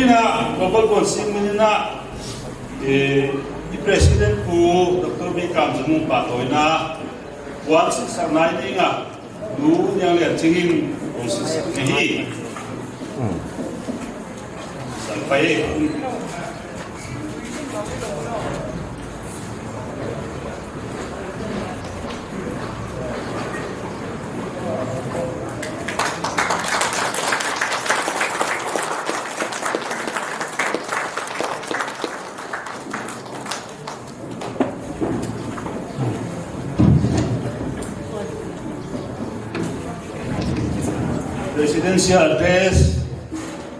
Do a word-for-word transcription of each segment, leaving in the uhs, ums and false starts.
Ina, Global Buansin min ina, eh, i President Pu Doctor B Kam Za Mung pahtawina, buansin sak nai ding a, Nu Niang Lian Cing in kong sinsak ding hi. Sak pai. Presidential Address,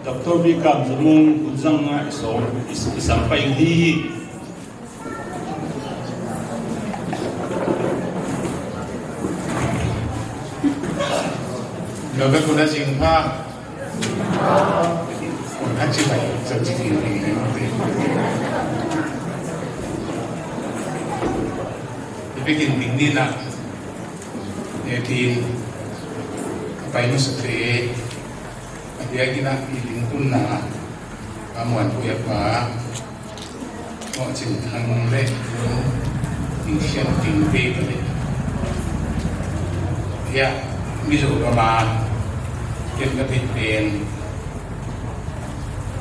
Doctor B Kam Za Mung hun zang a i sawm, i, i sam pai hi. Lo ka kuna sing pa. Kong khat ci bai, sa ci ki. Ipi kin ding ni na. E tin. Pai masa te. A diakina i ding kun na. A muan ku ya pa. Mawh Cin Thang le Ding Sian Ding Bek le. Ya, Mizoram a ken ka theih pen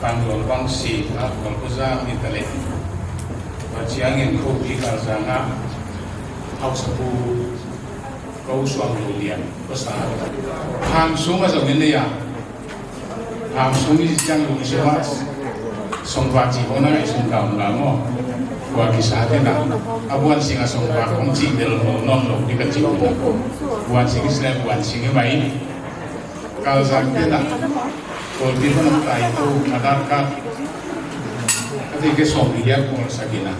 Pangluang Bang Si a Kual Kuzam hi ta le. Tua ciangin ko pi Kalzang a hausapu ko Suang Lo Lian ko sa. Hang sung a zong in ya. Hang sung i ciang lungsung ah songpa ci hona i sung ka om la maw? Kua kisa te na. A buan sing a songpa kong ci bel maw, non lo ni ka ci hona. Buan sing i sila buan sing i mai. Kalzang te na. Kol ti hona tai tu kadar ka. Ati ke song i dia kol sakina.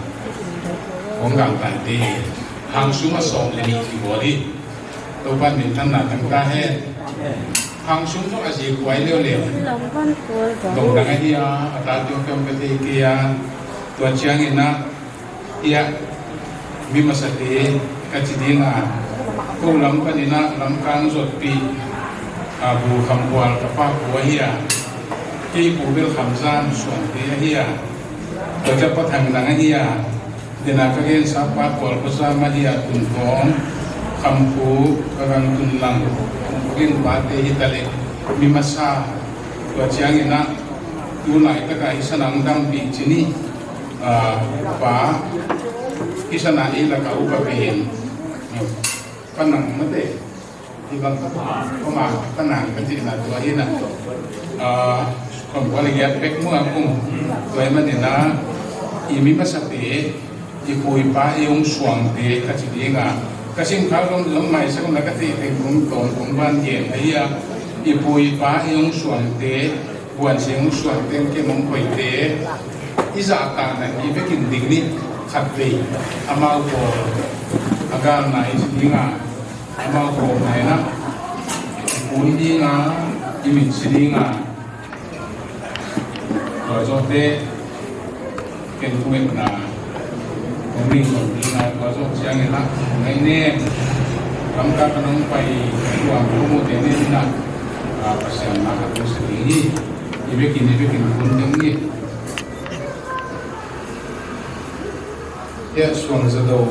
Kong gang tai te. Hang sung a song le ni ki boli. Topan min than na tang ta hen. Hang sung zong a zi kuai leuleu. Dong dang a hi a, a ta tiong tiong ka thei kei a. Tua ciangin a, ia, mi masate ka ci ding a. Ko lam panin a, lam kang zotpi. A bu kham kual ka pa ku a hi a. Kei pu bel kham zan suang te a hi a. Tua ca pa thang dang a hi a. Dena ka gensa pa Kual Khuazam a hi a, Tun Thawng, Kham Phu, ka gang Tun Lang, Kham Phu in pate hi ta le, mi masa, tua ciangin a, tu laitaka hi sanang dangpi ci ni, a, pa, hi sana i laka upa pen, ka nang mate. Hi bang ka pa, ka ma, ka nang ka cihna tua hi na. Ah, khon kua le giat pek mua kum. Tua hi manin a, i mi masate, i pu i pa i hong suangte ka ci ding a. Ka sim khak zom zom mai sak na ka theih theih kong tawm kong van gen ahi a. I pu i pa i hong suangte, buan sing hong suangte, kem hong koite. I zahtakna i vekin ding ni khat vei. Amau pawl, a galna i ci ding a. Amau kawm nai na, i kun ding a, i mitsi ding a, tua zawhte, ken kumetna, kong ning kong ding a, tua zawh ciangin a, ngai nem, lamka ka nong pai, tua kong mute nem na, a, Pasian na ka kong sa ding hi, i bekin, i bekin kun ding hi. Tia suang za do.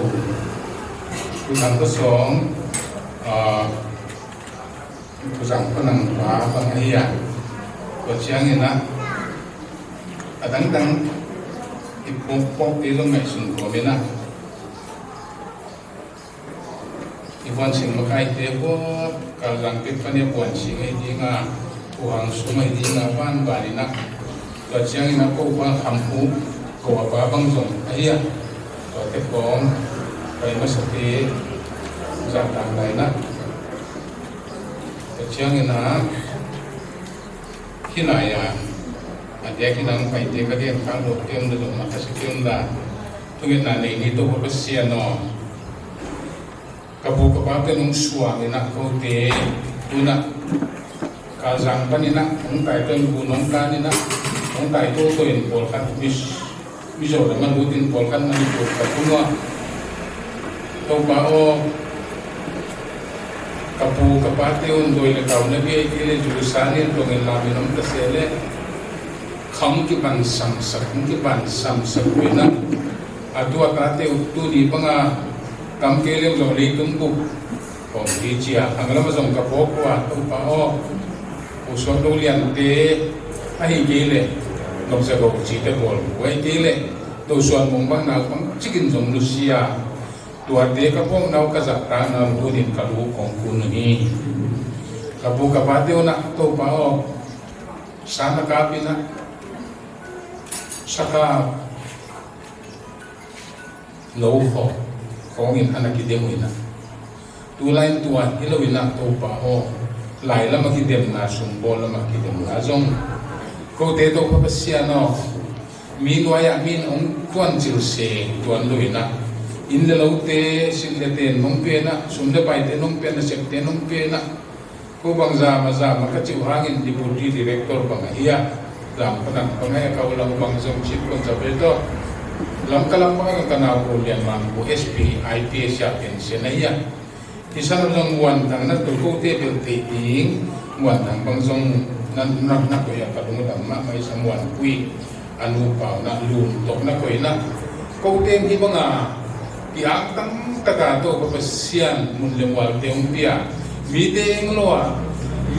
Kuzang kosong, ah, kuzang panang pa bang ahi a. Tua ciangin a, a dangdang i pok pok ti zong ngaihsun kawmin a. I buan sing makaite huap, Kalzang pek pan i buan sing ahi ding a, Pu Hang Sum ahi ding a, banbanin a. Tua ciangin a ko pa Kham Phu, ko a pa bang zong ahi a. Tuate kawm, pai masate, zahtak lai na. Tua ciangin a, hi lai a, a diakin a hong paite ka gen khang lo kem na zong na ka si kem la. Thungetna nei ni to ko Pasian aw. Ka pu ka pa pen hong suang in a kote, tu in a Kalzang pan in a, hong tai to in bu nong kan in a, hong tai toto in pawlkhat Mis-, Mizoram a lut in pawlkhat Manipur ka tung a. Topa aw, ka pu ka pate un doi le kau na bia i kei le zu san in tong in lam in om ta se le. Hong kiban samsak, hong kiban samsak uh inah. A tu a tate uh tuni banga kam kei leng zong leitung bup kong hi cia, hang lama zong ka phawk uh a, Topa aw, u suan lo liante ahi kei leh noksa go cite bawl uh ahi kei leh, to suan mong bang nau bang cikin zong lusia. Tuate ka phawk nau ka zahtak nau tunin ka lu kong kun uh hi. Ka pu ka pate uh nah, Topa aw, sana kap inah, sakap lo khawng, khawngin a na kidem uh inah. Tulai in tua hi lo inah Topa aw, lai lama kidemna, sumbawl lama kidemna zong kote Topa Pasian aw, mi nuai-ah mi in hong tuancil se tuan lo inah. Inn le lote, silh le ten nong pia inah, sum le paite nong pia inah, septe nong pia inah. Ko bang zama zama ka cih uh hangin deputy director bang ahi a, zam ka nang bang ahi a, ka u lam bang zong chief conservator, Lamka lam bang a ka nau ko lian mang ko S P, I P S a pension ahi a. Hi san zong muanthang na tawh kote bel theih ding, muanthang bang zong na na na koih a, ka lungdam mahmah hi sa muanpui. A nupa uh nah, lum tawh na koih inah. Ko teng hi banga kiak tamtaka Topa Pasian mun le mualte hong pia. Mite eng lo a,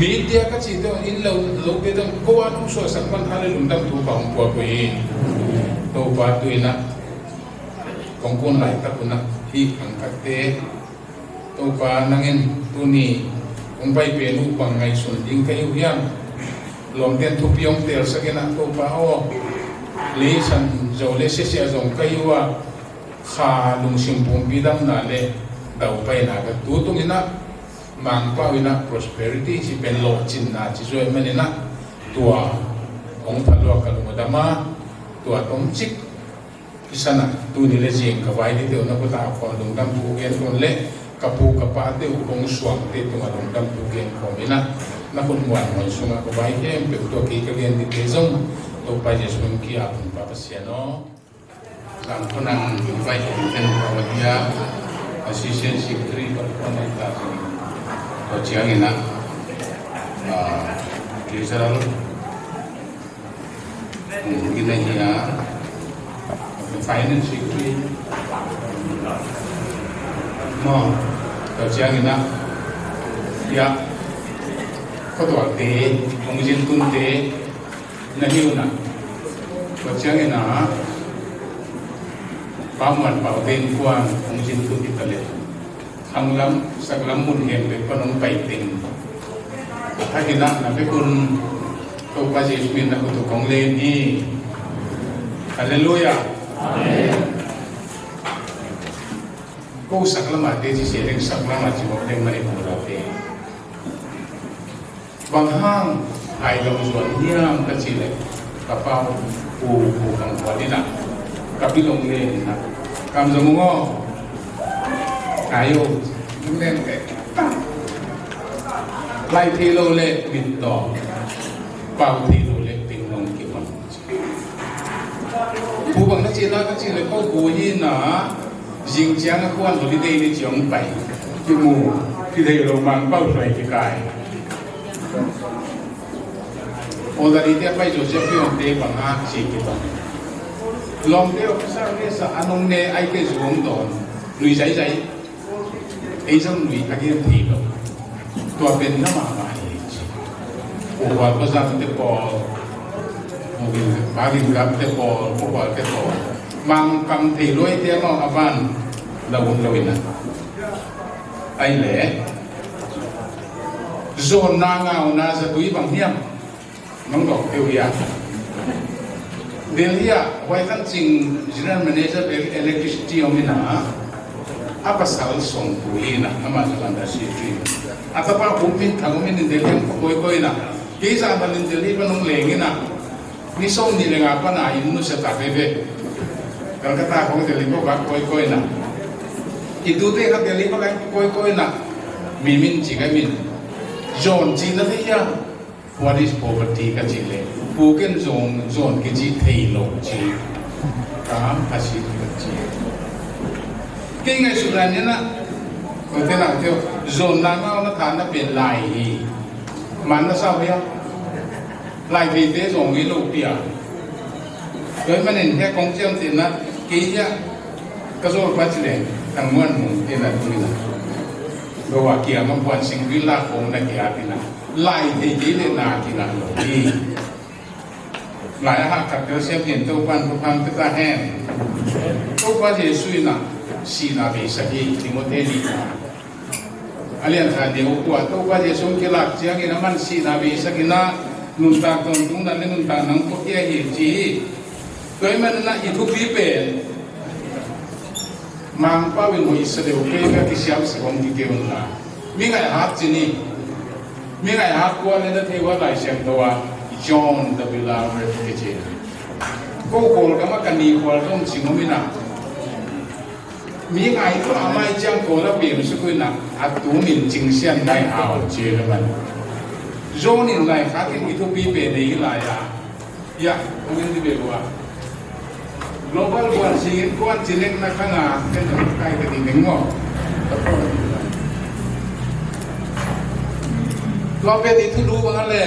mite a ka cite hong inn lo lote tawh ko a nong suahsak man a le lungdam thu ka hong pua ko hi. Topa tu inah kong kun laitak uh nah, hih khangthakte Topa nangin tuni hong pai pen uh bang ngaihsun ding ka hi uh hiam? Lawmten thupi hong telsak inah Topa aw, leisan zo le siasia zong ka hi uh a, kha lungsim pumpi damna le daupaina ka tu tung inah, Mangpau inah prosperity ci pen lawhcinna ci zuai man inah, tua hong phalua ka lungdam a, tua tomcik Hi sanah tuni le zing ka vai dite uh na khuta a khuan lungdam thu gen kong le ka pu ka pate uh kong suangte tungah lungdam thu gen kong inah, na khut muan muan sungah ka vai khempeuh tua kei ka gen dite zong Topa Jesu min kiang a, Pa Pasian aw. Zang khonang vai khempeuh ka vai dia, Assistant Secretary ka khonang ta tua ciang inah, ah, Israel Ina hi a, finance secretary maw, tua ciang ina, ya, khuatuakte, hong zin tunte na hi uh na, tua ciang ina, Pa Muan Pau te innkuan hong zin tun hi ta leh, khanglam saklam mun khempeuh pan hong pai teng, thakin ah na pia un. Topa Jesu min a khut uh kong len hi. Halleluiah. Amen. Ko saklam a te ci sia leng, saklam a ci mawk leng mah i pulate. Bang hang hai lawng zuan hiam ka cih leh, ka pau pu, pu Kam Kuan in ah ka pi lawng len in ah, Kam Za Mung aw, kai o, lawng len teh, lai thei lo leh mit tawh, pau thei lo leh ping lawng kibang. Pu bang na cih na ka cih leh ko pu hi na, zing ciang a kuan holiday ni ciang pai. Kimu, kithei lo Mangpau suai kikai. Orderly te a pai Joseph Pion te bang a ci kibang. Lawmte officer te sa a nong ne ai ke zuang dawn. Nui zaizai. Ei zong nui a gen thei lo. Tua pen na mahmah hi ci. Pu Hual Pua Zam te pawl, Pu Gin, Pa Gin Gam te pawl, Pu Hual te pawl. Mang kam thei luai te amau a van la um lo in ah. Ai le. Zonna ngauna zatui bang hiam. Nong dawk peuh hi a. Delhi ah Huai Than Cing General Manager Electricity om in ah, a pasal songpu hi in ah, amah Uganda City. A tapa Pu Min Thang om in Delhi ah koi koi in ah. Kei zah bang in Delhi pan hong leng in ah. Ni sawm nih le nga pan a inn nusia ta veve. Calcutta khong Delhi pan koi koi in ah. I tute kha Delhi pan koi koi in ah. Mi min ci ka min. Zawn ci na thei a. What is poverty ka cih leh, pu ken zawn, zawn kici thei lo ci. Kam a si ka ci. Kei ngaihsutna in ah, kote nak teu, zawn na ngau na tha na pen lai hi. Man na sau hia. Lai thei te zong hi lo pia. Tua ahih manin hiah kong ciamtehna, kei hiah ka zawlpa ci leng, tangmuan mung te na tung ina. Tua kiang a puan sing villa kong na kia tina. Lai thei kei le na kina lo hi. Lai a hahkhat ka siam hin Topa'n thupha pia ta hen. Topa Jesuh in a sihna beisak hi, Timothy nihna a lian khat, nih kua, Topa Jesuh kilak ciangin aman sihna beisak in a nuntak tawntung dan le nuntak nang phuakhia hi ci hi. Tua ahih manin a i thupi pen Mangpau in hoih sa deuh kei ka kisiam sa kong kikeu na. Mi ngaih hat ci ni. Mi ngaih hat kua le na thei ua, Lai Siangtho a John the Beloved kici. Ko Kawlgam a ka ni khual zong ci ngawm ina. Mi ngaih tua a mai ciang Kawl a piang suk ina, a tu min Cing Sian Nai Hau ci le man. John in lai khatin i thupi pen ei lai a. Ya, kong en di bek ua. Global buan singin kuan ci nek na khang a, ken na kai ka di neng maw. Tua pen i thulu bang a le,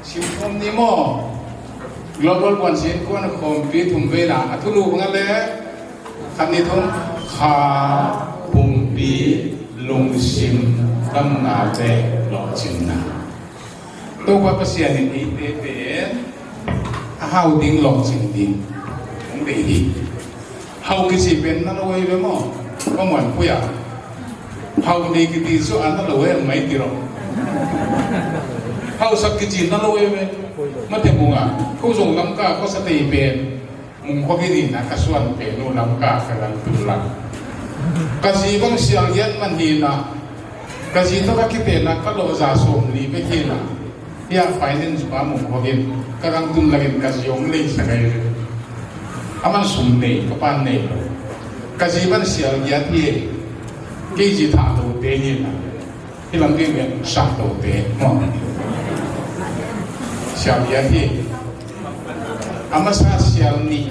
sim khawm ni maw. Global buan singin kuan a khawmpi thum vei na, a thulu bang a le, khat ni thum, kha, pumpi, lungsim, damna le lawhcinna. Topa Pasian in eite pen a hau ding, lawhcing ding hong deih hi. Hau kici pen na lo ei ve maw? Ka muan pui a. Hau nei kiti cu a na lo ei mai ti ro. Hausak kici na lo ei ve. Mate munga ko zong lamka ko sa tei pen Mung khuakin in a ka suan pen uh lamka ka gangtun lang. Ka zi bang sial giat man hi na, ka zi tawh ka kitenna ka lawh za sawm li bek hi na. Hia finance pa mung khuakin ka gangtun langin ka zi hong lei sa kai ve. A man sum nei, ka pan nei lo. Ka zi bang sial giat hi. Kei zi thah lo te hi na. Hih lam ding lian sak lote maw? Sial lian hi. A masa sial nih,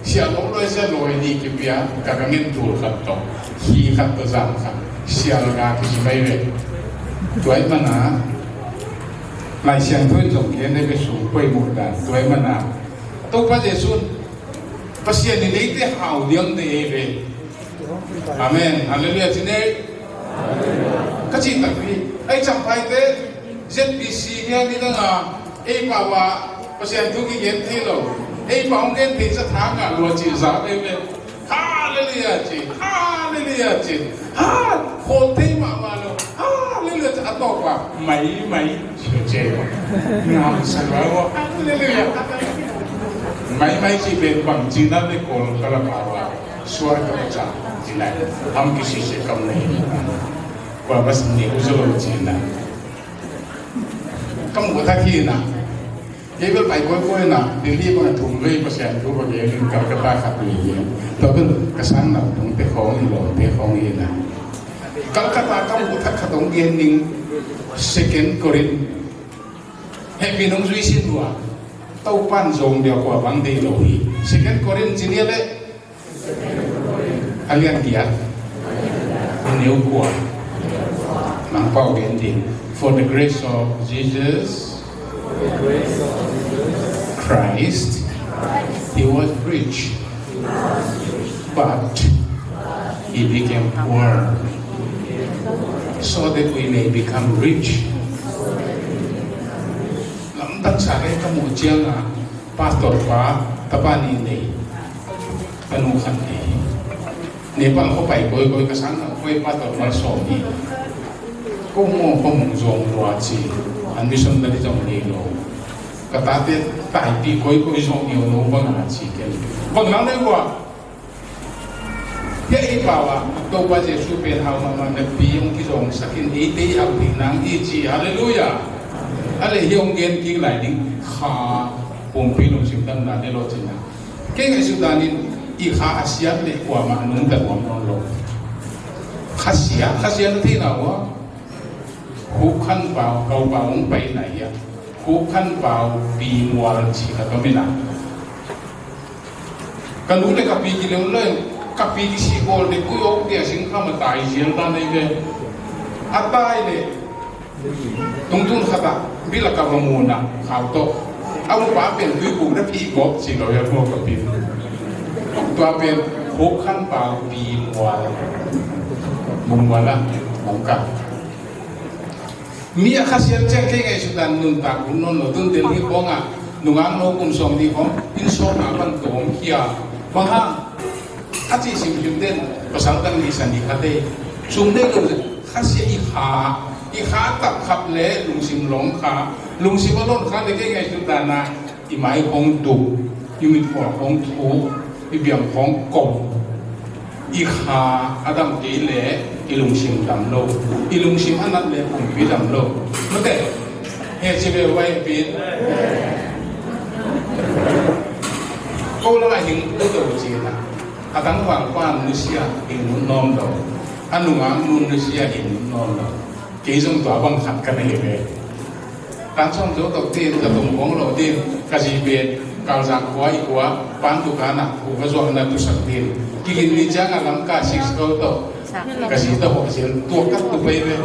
sial om loi sia loi nih kipia ka ka ngen tul khat tawh, hi khat tawh zan khat, sial nga kisi mai ve. Tuai mana Lai Siangtho in zong gen dei ve su poi mu dan. Tuai mana Topa Jesu'n Pasian in eite hau liam dei ei ve. Amen. Halleluiah ci nei. Ka cih takpi. Ei Champhai te Z B C hian i dang a ei pau a Pasian thu kigen thei lo. Ei pau hong gen thei ca tha ngah lua cih za ei ve. Halleluiah ci. Halleluiah ci. Ha, khawl thei mahmah lo. Halleluiah ci. A tawp a mai mai. Siace. Ngam sa lo. Hallelujah. Mai mai ci pen bang ci na le Kawl ka la pau a. Suar ka ca ci na. Ham kisise kam nei. Kua bas ni uzo ci na. Kam ko ta ki na. Kei bel pai kawikawi na, Delhi bang a thum vei Pasian thu va gen in Calcutta khat ni hi. Tua bel ka sang nau tung te khawng hi, lawm te khawng hi na. Calcutta ka mu thak khat hong gen ning Second Corinth. Hehpih nong zui sin lua. Topan zong dia kua bang dei lo hi. Second Corinth ci ni a le. A lian giat, a neu kua. Mangpau gen ding. For the grace of Jesus Christ, he was rich, but he became poor, so that we may become rich. Lamdang sa kei ka mu ciang a, Pastor pa tapa nih nei, tanu khat nei. Nepal khuapai kawikawi ka sang khat khuai Pastor Malsawm hi. Ko maw ko mung zuang lua ci, an missionary zong nei lo. Ka tate taipih kawikawi zong nei lo bang a ci ken. Bang nang nei lua. Hia ei pau ah Topa Jesuh pen hau mahmah napi hong kizawngsak in eite i hau ding nang hi ci. Halleluiah. A le hi hong gen kik lai ding kha pumpi lungsim damna ne lo cina. Kei ngaihsut danin i kha a siat le kuamah nungta nuam nawn lo. Kha siat, kha siat na theihna uh a. Khuk khan pau, kau pau hong pai na hi a. Khuk khan pau pi mual ci khat om in a. Ka lu le ka pi kilem lo in, ka pi kisih bawl dek kui awk dia sing kham a tai zial dan ei ve. A tai le tungtun khat ah bil a ka va mun ah khau tawh. A upa pen tuiphum na phih gawp ci lo hi a, maw ka pi. Tua pen Khukhanpau Pi Mual, Bung Mual a, Bung Kal. Mi a khasiat ciang kei ngaihsut dan nuntak hun nawn lo, tun Delhi khawngah nungak no kum sawm ding khawng inn sawmna pan tawm khia. Bang hang? A cih simsim den pasal dang ni san ni kha te. Sum dei lo, khasiat i kha, i kha tak khap le lungsim lawng kha, lungsim a lawng kha le kei ngaihsut dan a i mai khawng duk, i mit khawng thuk, i biang khawng kom. I kha a dam kei le i lungsim dam lo, i lungsim a nat le pumpi dam lo. Mate, he ci ve vai pin. Ko lama hing lo do ci na. A tangval pan nusia hing nun nawm lo. A nungak nun nusia hing nun nawm lo. Kei zong tua bang khat ka nei ve. Tan sawm zo tawh din, ka tum kong lo din, ka zi pen Kalzang khua i khua, pan dukan ah, hu ka zuak na tusak din. Kigin ni ciang a Lamka six ko tawh, ka zi tawh hawh sil, tua kat tu pei ve.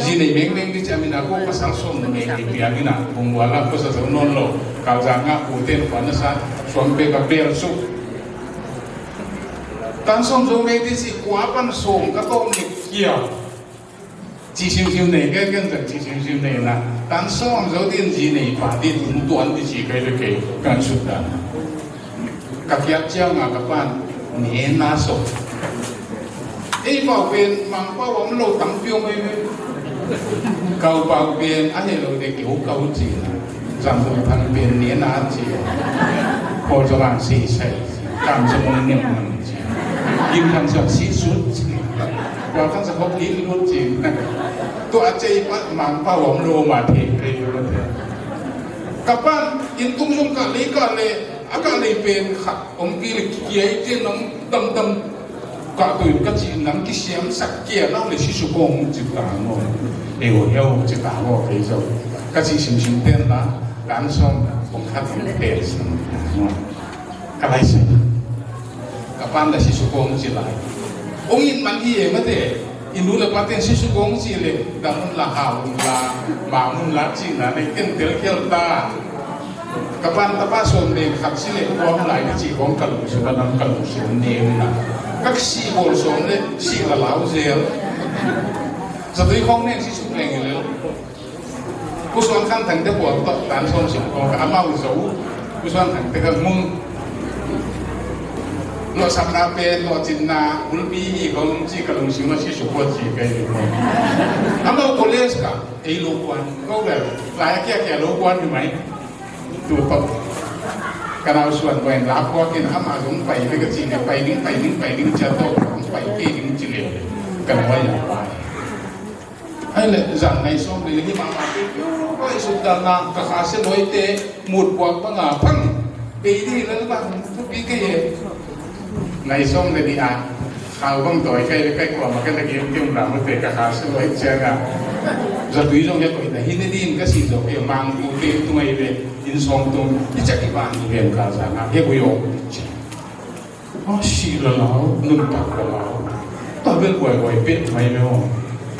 Zi nei mengmeng ni ciang mi na ko pasal sawm na meng ni piang ina, bung wala ko sa zo nawn lo, Kalzang ah, hu ten khua na sa, suang pe ka bel suk. Tan sawm zo meng di si khua pan sawm ka tawh ni kia. Ci simsim nei, ken ken tak ci simsim nei na. Tan sawm zo din zi nei pa din tung tuan di ci kai le kei kan sut dan. Ka kiat ciang a ka pan ne na so. Ei pau pen Mangpau om lo tampi om ei. Kau pau pen a he lo de keu kau ci na. Zam lo thang pen ne na ci. Paul Zawang sei sei. Kam sa mong nem nam ci. Gim thang sa si sut ci. Kua thang sa hok gim lut ci. Tua a cei pat Mangpau om lo ma thei kei lo thei. Ka pan inn tung sung ka lei ka le, a ka lei pen khat om pi le kiai ci nang dam dam. Ka tuin ka ci nang kisiam sak kia nang le si su kong ci ta mo. E o heo ci ta mo kei zo. Ka ci sim sim ten na, kan song kong khat pen sim mo. Ka lai sim. Ka pan la si su kong ci lai. Ong in man hi e mate. I nu le pa ten si su kong ci le, dam un la, hau un la, mang un la ci na, nei ken tel kel ta. Ka pan tapa sawm le khat si le kuam lai ka ci kong ka lungsim a nam ka lungsim ne na. Ka si bol sawm le si la lau zel. Zatui khong nen si suk leng le. Ku Suan Khang Thang te puak tawh tan sawm sim kong ka amau zo. Ku Suan Khang te ka mung. Lo sapna pen lo cinna ulpi hi kong ci ka lungsim a si suk kuat ci ka hi kong. Amau college ka ei lo kuan. Ko bel lai kia kia lo kuan hi mai. Tu tok. Ka nau suan pen la khua kin ama zong pai le ka ci le pai ding, pai ding, pai ding cia tawh pai kei ding ci le. Ka nau a ya pai. Ai le zan nai sawm le hi mama te. Oi sut dan na ka kha se loi te mut buak bang a phang. Kei ding le bang tu pi kei e. Nai sawm le ni a. Khau bang doi kai le kai kua ma kai le gim gim ram te ka kha se loi ciang a. Zatui zong he koi na hi ne din ka si zo ke mang ku te tu ngai ve. Inn sawm tung i cak i ban i ven ka zang a he bui om. A si la lau, nun tak la lau. Tua bel buai buai pet mai me om.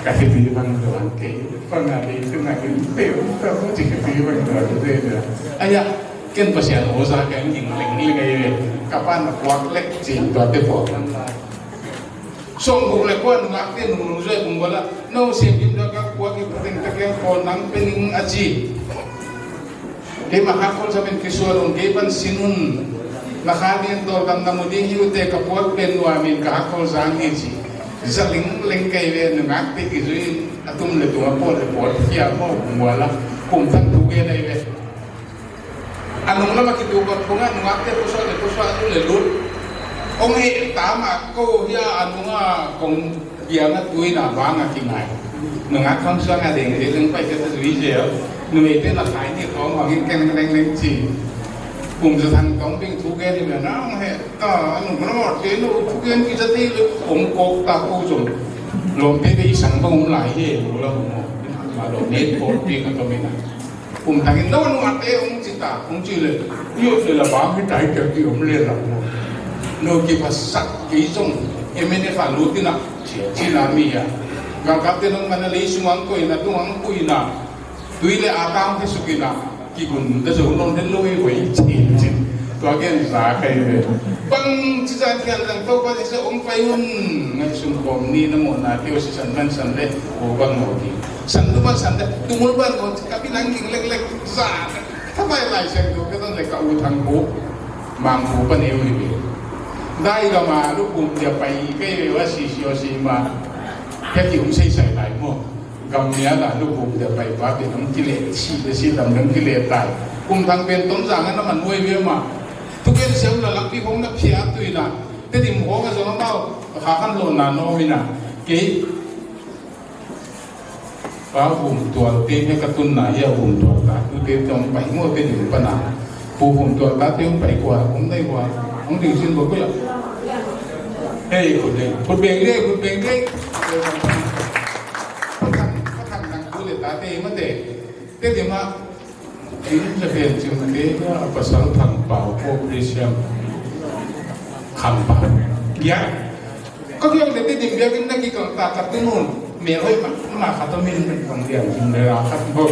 Ka hi pi bang duan kei. Bang a dei tu ngai in pe um ta mu ci hi pi bang duan kei. Aya, ken Pasian o za ka ing ling ling ai ve. Ka pan na kuak lek ci tua te puak nan la. Sawm buk le kua nungak te nung nung zoi bung bala. No siam kim da ka kua ki pateng ta keng ko nang pe ning a ci. Kei ma hakhol sa min kisual ung kei pan sin un. Na kha min tawlkam na mu ding hi ute ka puak pen nuam in ka hakhol zang hi ci. Za ling leng kei ve nungak te ki zui in a tum le tum a pawl le pawl kia maw bung bala. Kum thang tu ke nai ve. A nung lama kitu kawt khong a nungakte pusuak le pusuak tu le lut. Ong heh ta mah ko hia a nunga kong biang a tui na bang a kingai. Nungak khong suak a deng deng deng pai ka ta zui zel. Numei te na khai ni khong hong in keng leng leng ci. Kum za thang tong bing thu gen ni na ong heh ta a nung lama te no thu gen ki za te le ong kok ta ko zong. Lom te te i sang bang um lai he mu la mu. Ma lom ne ko pi ka to mi na. Kum tangin no nungakte ong ci ta, ong ci le, io ci la bang hi tai ka ki om le la mo. No ki pasak ki zong, M N F a lu ti na, ci na mi ya. Galkapte nong mana lei sung ang koi na, tung ang koi na. Tui le a tang te suk ina. Kigun ta zo nawn den lo hi, voi cin cin. Tua gen za kai ve. Bang ci zan kian zang Topa Jesu hong pai un. Ngaihsun khawm ni, na mawhnate uh sisan ban san le, ko bang mawh ding. San tu ban san le, tu mul ban mawh, ka pi nang ging lek lek za. Ka pai Lai Siangtho ka zon le ka u Thang Pu, Mang Pu pa neu hi ve. Dai gam a lu kum dia pai kai ve wa si si o si ma. Ka ki um sei sai lai maw. Gam nia la lu kum dia pai pa pen hong kileh, si le si lam hong kileh tai. Kum Thang pen Tonzang a na man huai ve ma. Thugen siam la lakpi hong na phia tui na. Tedim hong a zong amau kha khan lo na no mi na. Kei Pa Vum Tual te he ka tun na hi a, Vum Tual ta tu te te hong pai maw, Tedim pan a. Pu Vum Tual ta te hong pai kua, hong dai kua, hong ding sin bo kua. Hei, khut ding, khut beng ding, khut beng ding. Pathang, pathang nang tu le ta te mate. Tedim a, in Japan cing te, a pasal Thang Pau ko Christian. Kham Pau. Ya. Ka kiang te Tedim biakinn na kikal ta ka tunun. Mel hoih mah, mah khat om in bang lian cing le ra khat bo.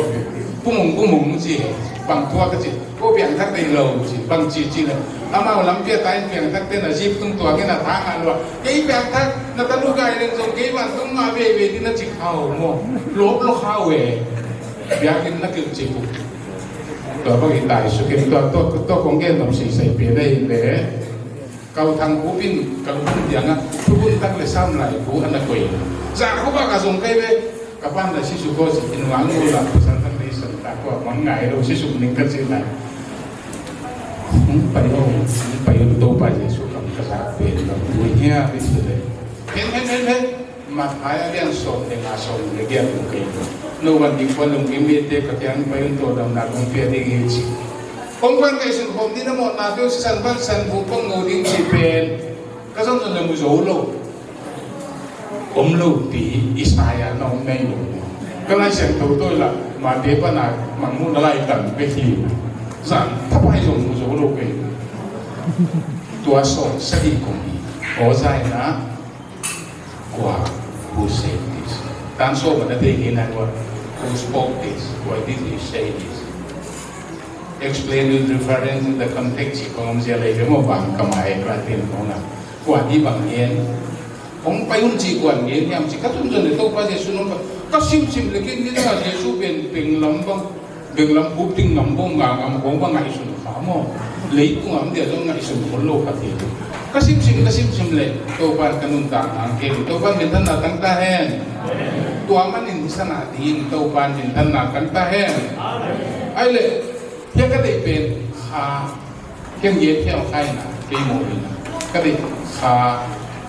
Pumung, pumung ci. Bang tua ka ci. Ko piangthak dei lo ci. Bang ci ci le. Amau lampi a ta in piangthak te na zip tung tua kei na tha ngah lua. Kei piangthak na ta lu gai leng zong kei vantung ngah veve ding na ci khau maw. Lop lo khau e. Biakinn na kilh ci pu. Tua bang i tai suk in tua, tua, tua kong gen lam sei sai pia na hi le. Kau Thang Pu pen ka lungput diang ah thubun tak le sam lai pu a na koih. Za khup a ka zong kai ve. Ka pan la si suk ko si in wang lo la pasal tak le san tak ko a mang ngai lo si suk ning ka ci lai. Hong pai lo, hong pai lo Topa Jesu kam ka zak pen lo. Ui hia, ui si le. Hen, hen, hen, hen. Matthai a lian sawm le nga, sawm le giat hong kei lo. No van ding kua lungkim mite ka kiang pai un, tawldamna kong pia ding hi ci. Kong pan ngaihsun khawm ni, na mawhnate uh sisan ban san bu kong ngo ding ci pen. Ka zon zon le mu zo lo. Om lo pi Isaiah na om nei lo. Ka Lai Siangtho tawh la Matthai pan a mangmuhna lai kan bek hi. Zan thapai zong mu zo lo kei. Tua sawm sagih kong hi. Aw zai na. Kua, who said this? Tan sawm a na thei kei nai kua, who spoke this? Why did he say this? Explain with reference in the context. Ci kong om zia lei ve maw bang ka mai Latin kong na. Kua hi bang ngen. Hong pai un ci kua ngen hiam ci ka tun zon le Topa Jesu nong ka, ka simsim le kin ni na Jesu pen peng lam bang. Benglam bup ding ngam bawm nga ngam kong va ngaihsun kha maw? Leitung a om dia zong ngaihsun khol lo kha thei. Ka simsim, ka simsim le Topa'n ka nuntak nang kei. Topa'n minthanna tang ta hen. Tua manin hisa na ding Topa'n minthanna tang ta hen. Ai le, hia ka deih pen kha. Ken gen thiam khai na, kei maw hi na. Ka deih kha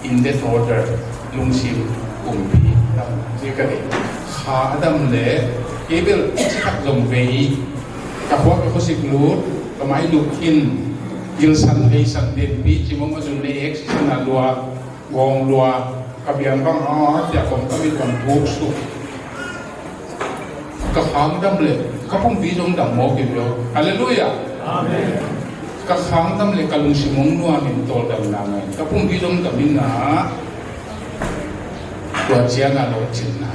in that order, lungsim, kumpi, dam, ci ka deih. Kha a dam le, kei bel ci tak zong vei. Ka khuak ka khuasik lut, ka mai luk khin, gilsan veisan denpi, ci mong a zun le ek, ci sana lua. Gawng lua, ka biang bang a, tia kong ka mit bang buk suk. Ka khang dam le, ka pumpi zong dam mawk in lo. Halleluiah. Amen. Ka khang dam le, ka lungsim hong nuam in tawldamna ngai. Ka pumpi zong dam in a, tua ciang a lawhcinna.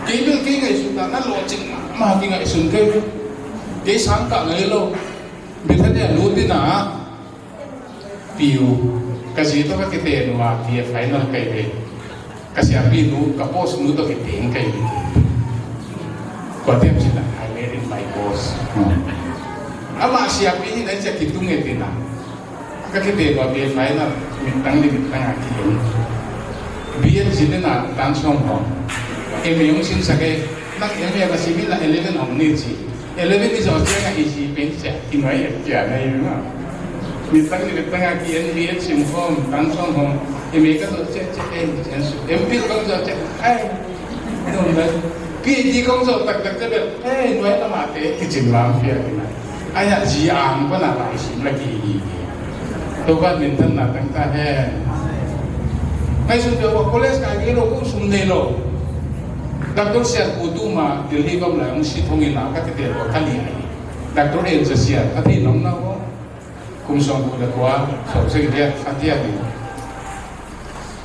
Kei bel kei ngaihsutna, na lawhcinna, ma ki ngaihsun kei bel. Kei sang ka ngai lo. Bethania lut in a, Piu, ka zi tawh ka kiten uh a, B A final kai ve. Ka siapi nu, ka boss nu tawh kiteng kai ve. Kua tiam cih na, I married my boss. Amah siapi hi na, cia kitung e tina. Ka kiten uh a, B A final, mittang ni mittang a kihen. B A zin na, tan sawm hong. M A hong sinsak e, nang M A ka sim in na eleven hong ni ci. Eleven i zawh ciangah i zi pen ciah, i nuai et ciah na hi mah. Mittang ni mittang a ki N B S sim khawm, tan sawm khawm, i mei ka zawh ciah ciah, eh, M Phil kong zawh ciah, ai, nung na, P H D kong zawh taktak ciah bel, eh, nuai lamah te, kicin lam piak ina. Ai ah zi ang pan a lai sim la ki hi hi. Topa minthanna tang ta hen. Ngaihsun peuh a college kai kei lo, ko sum nei lo. Doctor Sian Pu tu ma Delhi gam lai hong si thong in a ka tete lo ka ni ai. Doctor En Za Sian, a thei nong na ko. Kum sawm kum le kua, sawm seng dia, a dia ni.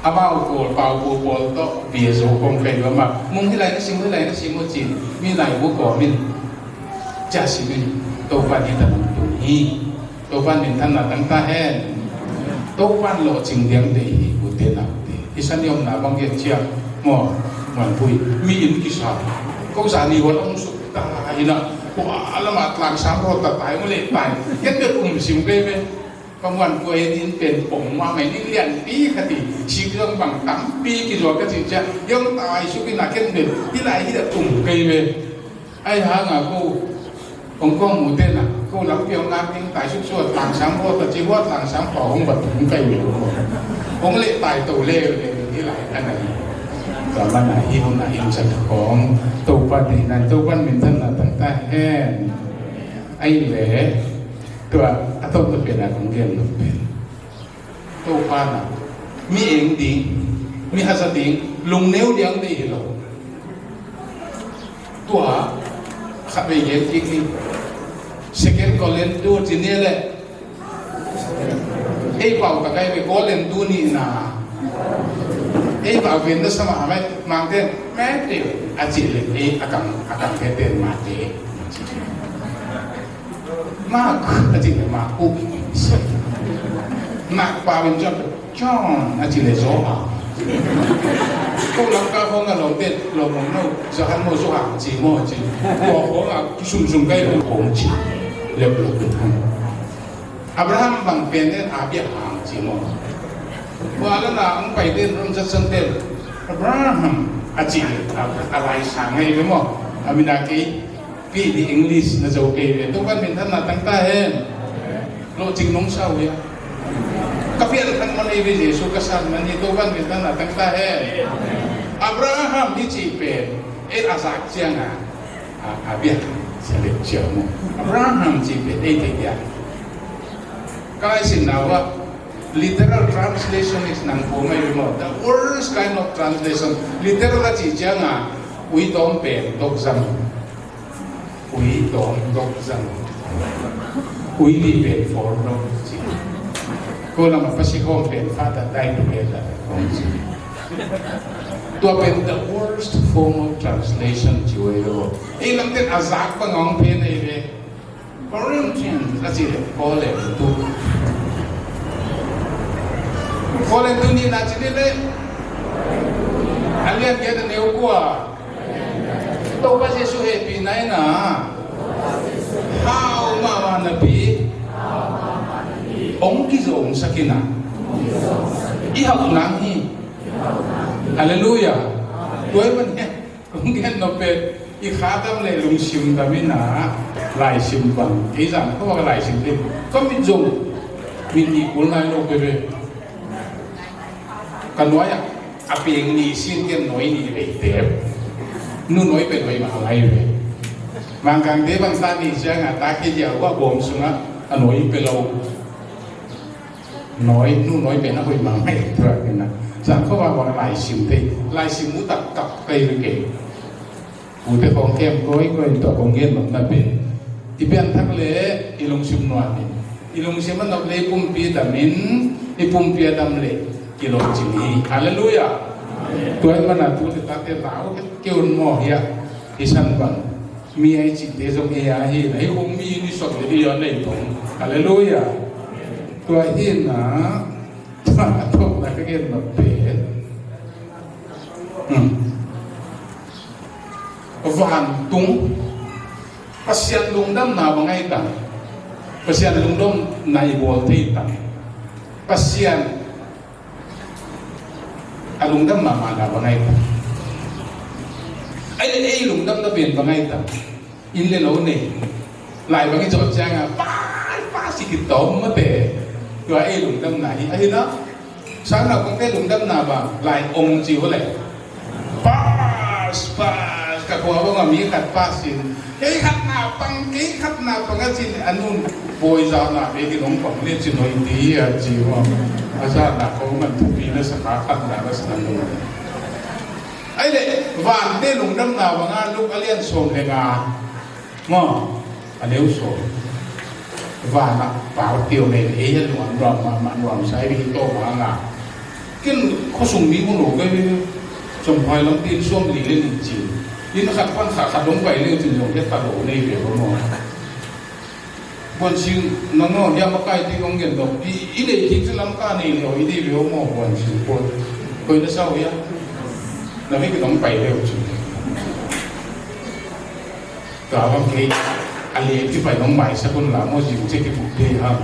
Amau pawl, pau pawl pawl tawh, bia zo kong kai lo ma. Mung hi lai na sim, hi lai na sim, mu cin. Mi lai bu ko min. Cia sim in. Topa'n hih tawh tung hi. Topa'n minthanna tang ta hen. Topa'n lawhcing diang deih hi, ute naute. I san i omna bang gen ciang maw, Muanpui, mi inn kisa. Ko zan i huan hong suk ta hi na. Kua lamah tlangsam rawt ta tai, hong leh tai. Ken bek um sim kei ve. Ka Muanpui inn pen pong mahmah, inn lianpi khat hi. Sik zong bang tampi kizuak ka cih ciang, hong tai suk hi na, ken bek hih lai hi a tum kei ve. Ahi hangin ko hong kong mu te na, ko lampi hong ngak ding tai suk suk a tlangsam ko ta ci, hua tlangsam pau hong bat hong kai ve ko. Hong leh tai to le le hi lai a na hi. Tua mana hi hong na in sa kong Topa deihna, Topa minthanna tang ta hen. Ahi le, tua a tawpna pen a kong gen lo pen Topa na, mi eng ding, mi haza ding, lungneu liang ding hi lo. Tua khat vei gen kik ni. Second Korin two ci ni le. Ei pau ka kai ve Korin two ni na. Ei pau ven na sama mai mangte Matthew a ci le ei a kang a kang te ten Matthew. Mark a cih leh Mark uh. Mark pau in John, John a cih leh Johan. Ko Lamka khawng a lawmte lawm om no, Johan maw Johan ci maw ci. Kua khawng a kisumsum kai lo khawng ci. Lep lo kun han. Abraham bang pen den a biak hang ci maw. Kua la na ang pai den rom zat san den. Abraham a cih leh a, a lai sang ngai ve maw. A min a kei Pi di English na zo kei ve. Topa'n minthanna tang ta hen. Lawhcing nong sa uh hia. Ka pian khan man ei ve Jesu ka san man hi Topa'n minthanna tang ta hen. Abraham hi cih pen. Ei a zak ciang a. A, a biak. Sia lek cia mu. Abraham cih pen. Ei thei biak. Ka lai sin na uh a. Literal translation is nang pua mai rimawt. The worst kind of translation. Literal a cih ciang a. Ui tawm pen. Dok zang. Ui tawm dok zang. Ui nih pen for dok ci. Ko lam a pasi khawm pen father die together kong ci. Tua pen the worst form of translation ci ua hi lo. Ei lam ten a zak bang hong pen ei ve. Corinthians a ci le Korintu. Korintu ni na ci ni le. A lian giat a neu kua. Topa Jesu hehpihna in a hau mahmah napi hong kizomsak in a i hauh nang hi. Halleluiah. Tua ahih manin kong gen nop pen i kha dam leh lungsim dam in a laisim bang kei zan kho a ka laisim ding ka mit zong mit nih kul nai lo kei ve. Ka nuai ah a peng nih sin ken nuai nih vei tep. Nu nuai pet vei mah ngai ve. Mangkangte bang sa nih ciang a ta kei dia uh a bawm sungah a nuai pet lo. Nuai nu nuai pet a hoih mah ngai tua kei na. Zan kho a bang laisim te laisim uh tak tak kei ve kei. Ute khawng kem kawikawi in tua kong gen nopna pen i pianthak le i lungsim nuam in i lungsim a nop le i pumpi a dam in i pumpi a dam le kilawhcing hi. Halleluiah. Tua ahih manin tute tate lau kei un maw hiah i san bang mi a i cihte zong ei a hi na hi hong mi in i sawt le i a nei tong. Halleluiah. Tua hi na tua a thokna ka gen nop pen Hmm. Vantung Pasian lungdamna bang ahi ta. Pasian lungdamna i bawl thei ta. Pasian a lungdam mahmahna bang ahi ta. Ahi le ei lungdamna pen bang ahi ta. Inn le lo nei lai bang i zawh ciangin pa pa si kitawm mate. Tua ei lungdamna hi ahi na. Sang naupangte lungdamna bang lai ong ci uh le. Pas pas ka khua bang a mi khat pas in kei khat na pang kei khat na pang a cin a nun. Bawi zahna bek in hong pang le cin hoih ti a ci uh a. A zahna ko man thupi na sa kha khat na na sa nun. Ahi le vante lungdamna bang a Luk a lian sawm le nga. Maw, a neu sawm. Vanah pau tio nei ei a nuam nuam mahmah nuam sai ding tawh mah nga. Ken khuasung mi mun lo kei ve. Sawmhuai lam tin sawm li le nih cin. Inn khat pan khat khat dong pai le cin zong hiat ta lo nei ve maw. Buan sing nang aw, hiam a kai ding hong gen dok. I, i nei kik cu lam ka nei lio, i dei lio maw, buan sing pawl. Koi na sau hiam? Na vek in hong pai lio cu. Ka bang kei, a le ki pai nong maisak un la maw, zing cek ki buk dei ham.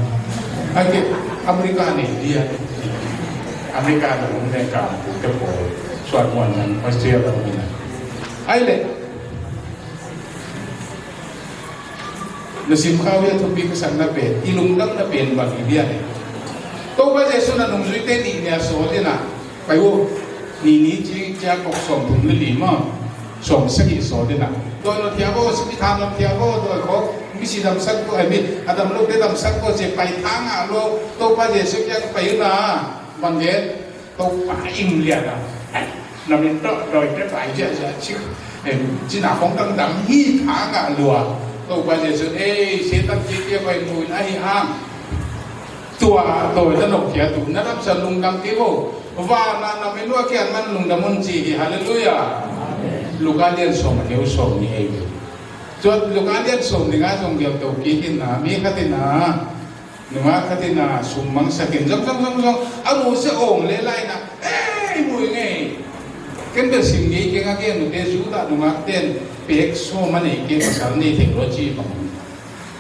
Ai ke, America nei dia. America na hong ne ka, ku te pawl. Suat muan nan, Australia na hong ne. Ai le. Na sim khau hian thupi ka sakna pen, i lungdamna pen bang hi bian e. Topa Jesuh na nungzuite nih nia sawl in a, pai uh, nih ni ci, cia kok sawm thum le li maw, sawm sagih sawl in a. Dawi nawt khia baw, sipi tha nawt khia baw, dawi khawk, mi si damsak baw, ai mi, a dam lote damsak baw, cia pai tha ngah lo, Topa Jesuh kiang pai un a, bang gen, Topa ing lian a, ai, na min tawh dawi te pai ziahziah cik. Em, cina khong dangdang hi tha ngah lua. Topa Jesuh, ei, Satan ci kia pai muin ahi hang. Tua, dawi na nokkhia tu, na damsa lungdam kei vo. Vana na min lua kian man lungdam un ci hi, halleluiah. Luka lian sawm a neu sawm ni ei ve. Tua Luka lian sawm ni nga zong lian to kik in a, mi khat in a. Nungak khat in a sum mangsak in zong, zong, zong, zong, a mu sia awng le lai na, ei, mu i ngei. Ken bel sim ngei keng a gen nute Judah nungak ten pek sawm a nei keng pasal nei thei lo ci bang.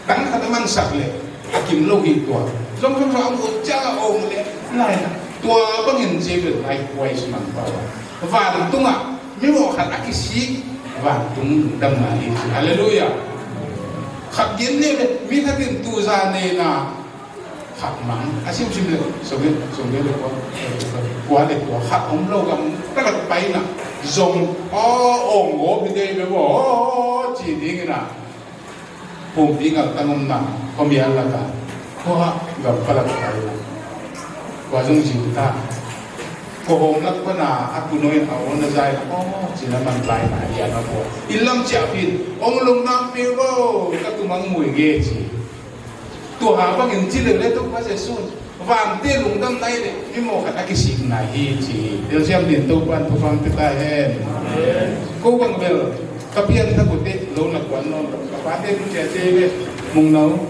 Tang khat a mansak le, a kim lo hi tua. Zong, zong, zong, a mu sia awng le lai na. Tua bangin ci bel likewise man pau a. Vantungah, mi mawh khat a kisik, vantung lungdamna hi. Halleluiah. Khat gen ni le, mi khat in tuza neina, khat mang, a simsim le, sawm le, sawm le le kua, kua le kua, khat om lo gam, ka lak paina, zong, aw, ong go, mi dei me bo, aw, ci ding ina. Pumpi ngal tang om na, khuamial laka, khua gam palak pai la. Kua zong zing ta. Kua hawm lak pana, a kunawin a aw na zai la, aw, cina man lai na, ia na kua. Ilam cia pin, ong lung nam pi bo, ka tumang mui nge ci. Tua ha bangin ci le le tu pa Jesuh. Vante lungdam nai le, mi mawh khat a kisik nai hi ci hi. Tel siam din Topan thupha pia ta hen. Ko bang bel, ka pian tha kute, lo na kuan nawn lo. Ka pate tu cia cia ve, mung nau.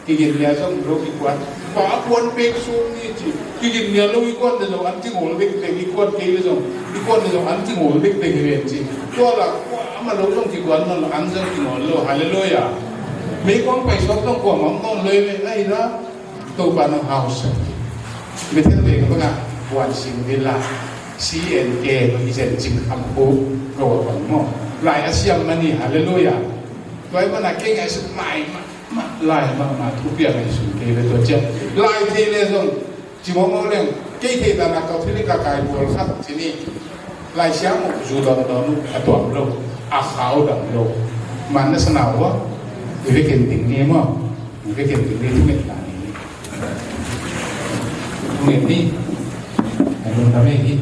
Kigin nia zong lo kikuan. Pa a kuan pek sum ni ci. Kigin nia lo i kuan le zong an ci ngol bek bek i kuan kei le zong. I kuan le zong an ci ngol bek bek hi ven ci. Tua la, kua ama lo zong kikuan nawn lo, an zong kingol lo. Halleluiah. Mei kuang pai suak zong kua mam nawn lo i ve. Ai la. Topa nong hausa. Bethel ve ka banga buan sing ve la. C N K nong hi zen cing kham hu. Ka wa bang maw. Lai a siam mani, halleluiah. Tua i mana kei ngai suk mai ma, ma, lai ma, ma, thu pia ngai suk kei ve tua cia. Lai thei le zong, ci mawk mawk leng, kei thei dan a Catholic a kai bual khat ci ni. Lai siam mawk zu dong dong, a tuam lo, a khau dong lo. Man na sa nau wa, i ve ken ding ni maw. Ve ken tu ni tu ngen ta ni. Tu ngen ni. Ai lung ta me ni.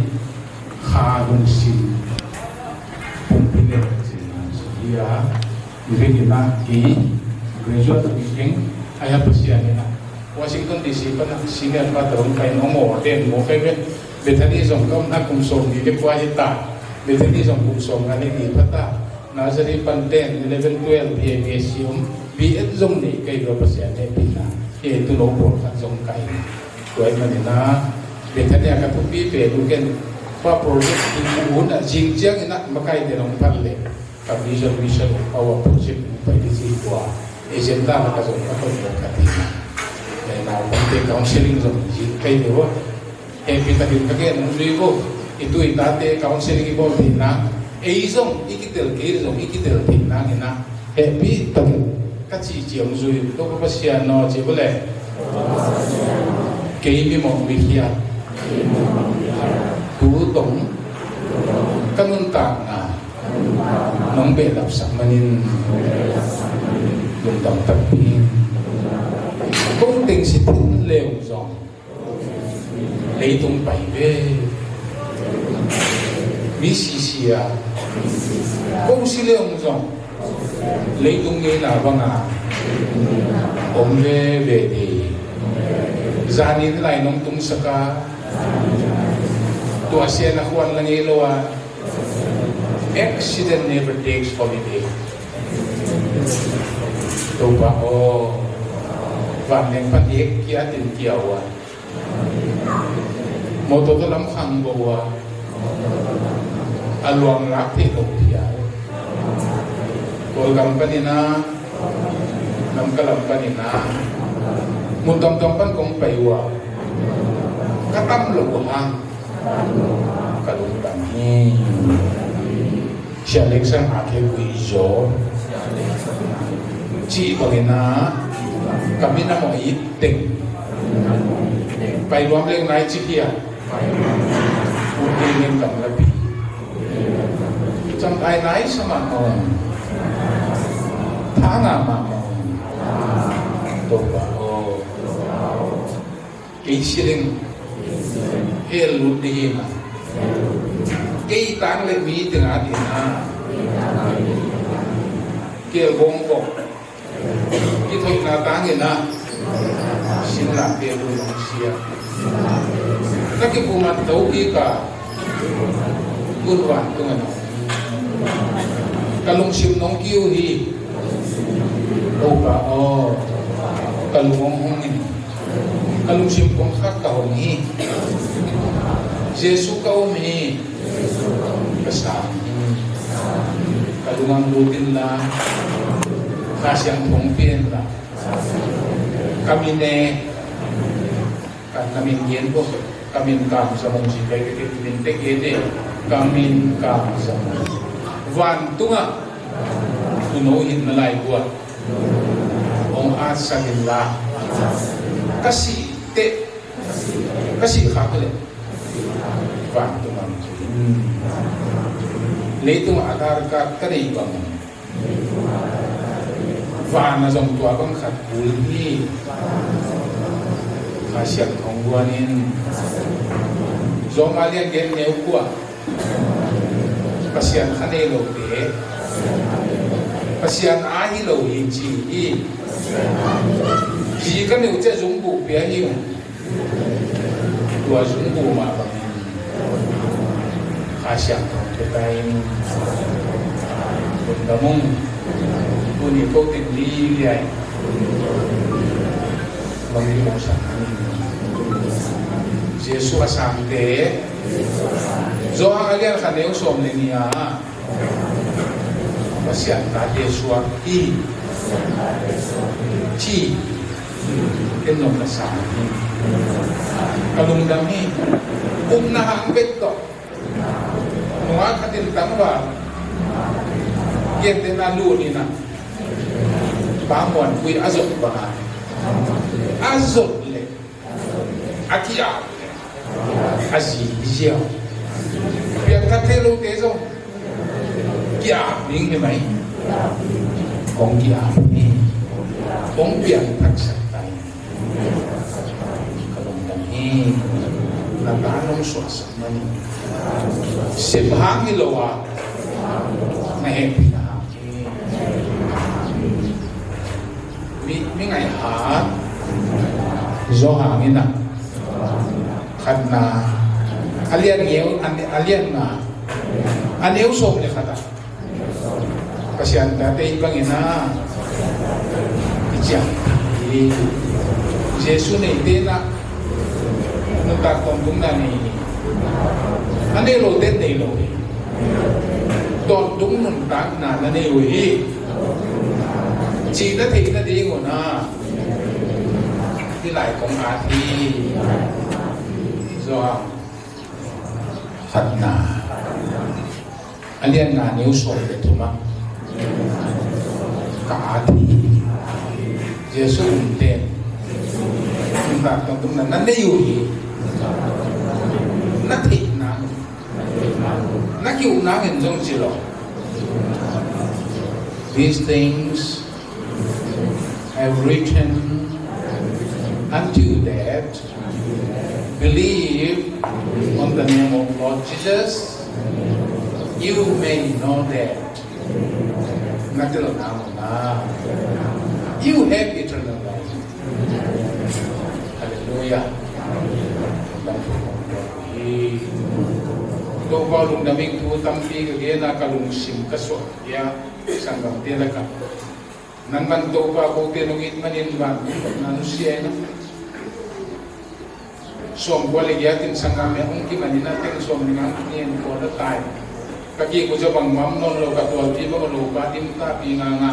Kha lung sin. Pumpi le sin na. Ia. Ve ken na ki. Graduate tu ki keng. Ai ha Pasian ni na. Washington D C pana senior pastor ong kai no mo den mo kai ve. Bethany zong ka om na kum sawm ni le kua hi ta. Bethany zong kum sawm nga ni ni pa ta. Nursery pan ten, eleven, twelve, B A B S C om, B Ed zong nei kei lo Pasian hehpihna. Hei tu lo pawl khat zong kai. Tua ahih manin ah, Bethany ah ka thupi pen uh ken, pa project hi uh hun ah zing ciangin ah makaite nong phat leh, ka vision, mission of our project uh pai ding ci tua. Agenda ah ka zong ka ton lo ka ti. Eh, naupangte counseling zong zing kei lo ah. Hehpih takin ka gen hong zui vo. I tu i tate counseling i bawl theihna, ei zong i kitel, kei zong i kitel theihna ngen a, hehpih takin ka cihcih hong zui. Topa Pasian aw, ci vo le. Kei mimawh mikhiat, tu tong ka nuntakna nong behlapsak manin lungdam takpi in. Kong teng si thin leng zong leitung pai ve. Mi sisia ko si le hong zong leitung ngeina banga om veve dei. Zanin lai nong tungsak a, tua sian a khuan la ngei lo a, accident never takes holiday. Topa aw, Vanleng pan ek kia tin kia uh a, mawtaw tawh lam khang bo uh a, a luang lak theih loh phial. Kawlgam panin a, Lamka lam panin a, mun tuamtuam pan kong pai uh a, ka tam loh uh hang ka lungdam hi. Sia Lek Sang A K Gui Zaw cih bangin a, ka min a mawh it teng, Pai Luam Leng nai ci hi a, Pu Kei Leng Kam Lapi, cam ai nai sa mahmah, tha ngah mahmah. Topa aw, kei si leng hell lut ding hi na. Kei tang le mi teng a ding na. Kei bawng bawng kithoihna tangin a, sinlak te tu nong sia. Ka kipuman to kik a, gun vantungah na, ka lungsim nong kiu hi. Topa aw, ka lung hong hong in, ka lungsim kong khak ka hong hi. Jesu ka um hi. Ka sang hi. Ka lungah lut inla, Kha Siangtho pia inla, ka min e, ka, ka min gen ko, ka min Kam Za Mung ci pai ka, ka min te gen e, ka min Kam Za Mung. Vantungah Tuuno hinna laibu ah hong atsak inla, ka sih teh, ka sih khak leh vantungah hong ci. Leitungah Aadhaar card ka neih bang, van ah zong tua bang khat kul hi. Kha Siangtho guan in, Rom a lian giat neu kua, Pasian kha nei lote, Pasian aa hi lo hi ci hi. Zi ka neih uh ciang zungbuh pia hi ung. Tua zungbuh mah bangin Kha Siangtho pia ta in. Lungdam ung. Tuni ko teng liliai bang hi bang sang ni. Jesu a sangte, Johan a lian khat neu sawm le nih ah, Pasian tate suak hi ci. Ken zong ka sang hi. Ka lungdam hi. Upna hang bek tawh nungak khatin tangval gentehna lut in a, Pa Muan Pui a zot bang a, a zot leh, a ki-ap leh, a zi ziau. Piangthak thei lote zong ki-ap ding hi mai. Kong ki-ap hi. Kong piangthaksak ta hi. Ka lungdam hi. Na ta nong suahsak man hi. Sep hang hi lo a, na hehpihna hang hi. Mi, mi ngaih hat zaw hangin a, khatna, a lian neu, a, a lian nga, a neu sawm le khat ah, Pasian tate i bangin a, i ciang hi. Jesu neite in a, nuntak tawntungna nei hi. A nei lote nei lo hi. Tawntung nuntakna na nei uh hi. Cihna theihna ding un a, hih lai kong at hi. Zaw hang, khatna, a lian nga neu sawm le thum ah, ka at hi. Jesu umte in nuntak tawntungna na nei uh hi. Na theih nang, na ki-up nangin zong ci lo. These things I have written unto you that believe on the name of Lord Jesus, you may know that. Na tel na mu na. You have eternal life. Hallelujah. Topa lungdam ing. Thu tampi ka gen a, ka lungsim ka suak hi a, sanggamte lakah Nang bang Topa kote nong it manin bang na nusia ina. Sawm kua le giat in sanggam me hong kimanin a teng sawm ni ngang ni en kua na tai. Ka kik uh ca bang mam nawn lo ka tualpi bang lo pa dim ta pi nga nga.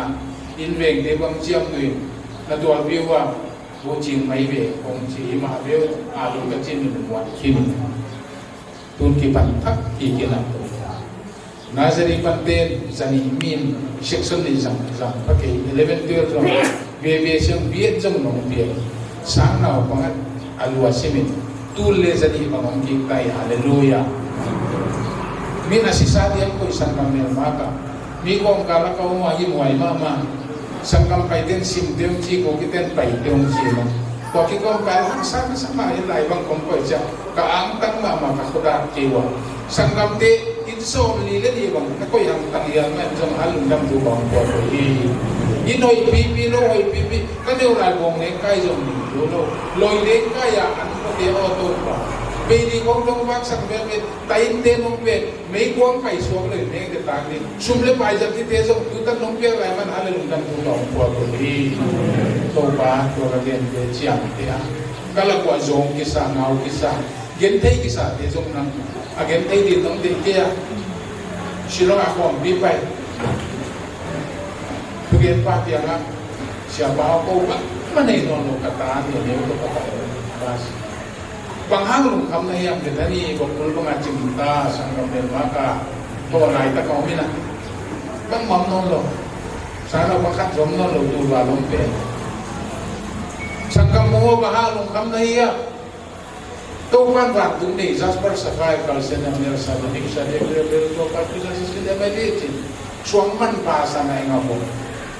In vengte bang ciam tuin na tualpi uh a bucing mai ve kong ci hi mah ve uh a lu ka cin in muat khin. Tun kipan thak kikin a Nazareth pan ten zani min section ni zang zang pa kei eleven twelve zong bebe siang biet zong nong piak sang nau pangat a lua simin tul le zani bang ong kik tai. Halleluia. Min a sisa diang koi sang kam mel maka mi kawmkal a ka om a hi muai mahmah. Sangkam paite in simte hong ci ko kite in paite hong ci lo. Tua kikawmkal hang sa ka sa mah in lai bang kong koih ciah ka angtang mahmah ka khuadak kei ua. Sangkamte in sawm li le li bang na koih angtang hial mah in zong a lungdam tu bang kua ko hi. In hoih pipi lo hoih pipi ka neu lai bawng neng kai zong ni lo lo. Loi neng kai a an pate aw to pa. Bei ni kong dong bak sang bel bel ta in te nong bel. Meikuang pai suak le meng te tang ding sum le pai zat kite zong tutan nong piak lai man a le lungdam tu ka hong puak uh hi. Topa tua ka gente ciamte a ka lakuah zawng kisa ngau kisa genthei kisate zong nang a genthei din nong deih kei a Shillong a khawmpi pai thugenpa piangah siapa aw ko bangmah nei nawn lo ka ta ni a neu tawh ka pai bas. Bang hang lungkham na hiam? Bethany bawngkul bangah cimta sanggam Myanmar ka tawh laitak a om inah bang mam nawn lo. Sanggam bang khat zom nawn lo tu val om pen sanggam maw bang hang lungkham na hiam? Topan vantung nei Jasper Sapphire kalsian a mial sa na ning sa dek rebel Topa tu sa sisin a medi cin suang man pa sa na eng a bawng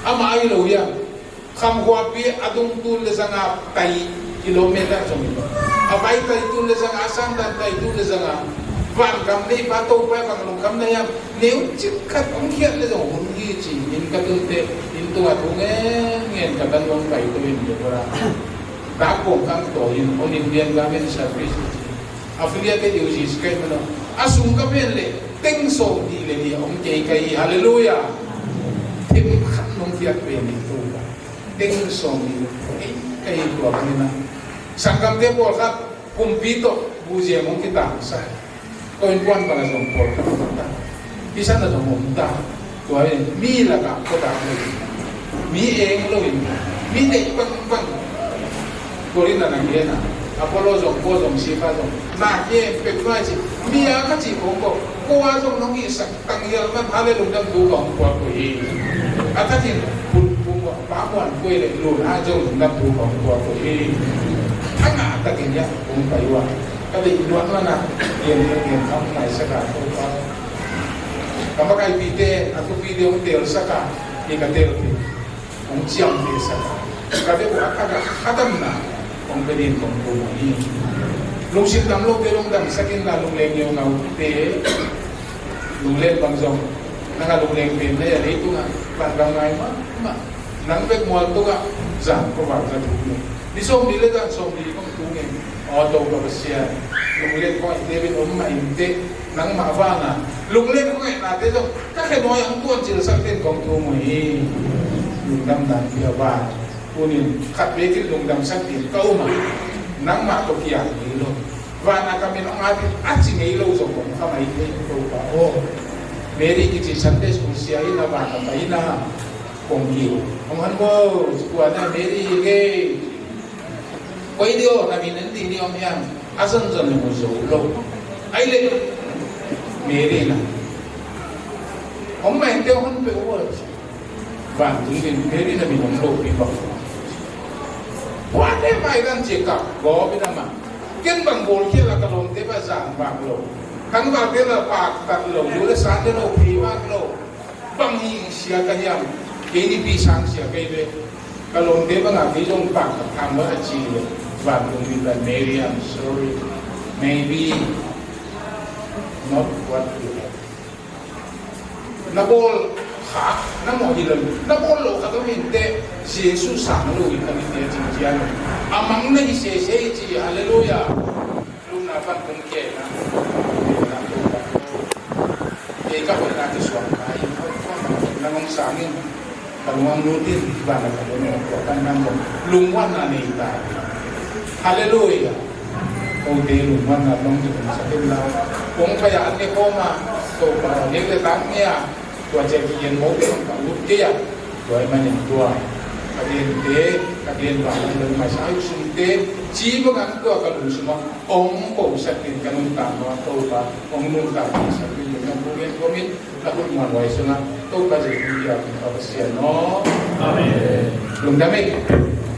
ama ai lo hiam? Khamkhuapi a dung tul le zanga tai kilometer zong in a vai tai tul le zanga a sandan tai tul le zanga vangam nei pa Topa bang lungkham na hiam? Neu cik khat hong khiat le zong hun hi ci in ka tunte in tunga thu ngen ngen ka tan hong pai tu in le kora dak kong kang to in hong in bian gamen service affiliate diu zi skai mano a sung ka pen le teng so di le di hong kei kai. Halleluia. Thim khat nong khiat pen in Topa teng sawm ni ka hi tua bangin a sanggamte pawlkhat kumpi tawh buziam hong kitangsa. Ko innkuan bang a zong pawlkhat om ta. Pisan a zong om ta. Tua hi mi lakah kodak lo in mi eng lo in mi neih bangbang. Korin a nang hian a Apollo zong ko zong sifa zong na hian pek nuai ci mi a ka ci kong ko ko a zong nong ihsak. Tang hial man hale lungdam tu kong kuak uh hi. A thakin pun pun pa muan kuai le lun a zong lungdam tu kong kuak uh hi. Thanga takin ya kong pai ua ka dei luat mana kian ka kian kham nai saka ko pa. Ka makai pite a tu pite ong tel saka ni ka tel pi. Hong ciamteh sak a ka bek uh a ka khatamna hong pia ding kong thum uh hi. Lungsim dam lote lungdamsak inla lungleng ngeungaute lungleng bang zong nang a lungleng pen na hi a leitungah vanggam ngai mahmah. Nang bek mual tungah zan khuaval ka thuk ni. Ni sawmli le zan sawmli kong thuk nge. Aw Topa Pasian, lungleng kong a David om mah inteh. Nangmah vana lungleng kong ehnate zong ka khe nuai ang tuan cilsak ten kong thum uh hi. Lungdam dan pia va tunin khat vekin lungdamsak din ka um a nangmah tawh kiang ngei lo. Vana ka min hong atin a ci ngei lo zong kong kha mai thei Topa aw. Mary kici Sunday school sia in a vana pai na kong kiu hong han bo. Kuana Mary hi ngei. Koi dih aw na min en dih ni om hiam? A zonzon le mu zo lo. Ai le Mary na om mai te hon pe ua. Vantung din Mary na min om lo pi bang. Kuate mai dan ci kap gawp in a ma ken bang bawl khia la ka lawmte ba zang bang lo. Kan vate la pak tat lo lu le san te lo phei bang lo. Bang hi sia ka hiam? Kei nipi sang sia kei ve. Ka lawmte bangah kei zong pang ka tham bang a ci le. Vantung mi ban Mary, I'm sorry. Maybe not what you have. Na bawl kha na mawh hi lo. Na bawl lo kha ka min te Jesu sang lo in ka min te cing cian. A mang na hi sese hi ci. Halleluia. Lungna pan kong kena kei ka hoihna kisuang ka in nang hong sangin Ka lungnuam in vanah ka lungnuam, tua ka lungnuam zong lungnuamna nei ta. Halleluiah. Kote lungnuamna tawh hong zong sak in la, kong pai a an ne kawm a, Topa a nek le tak nia, tua ciang kigen kote hong ka lut kei a, tua ahih manin tua ka gente, ka gen vanah lungnuam sa, a sumte, ci bang an tua ka lungsim ah hong kosak in ka nuntak mah Topa hong nuntak sak in, lungnuam ko gen ko min, na khut muanhuai sungah Topa Jesu min in ka Pasian aw. Amen. Lungdam ei.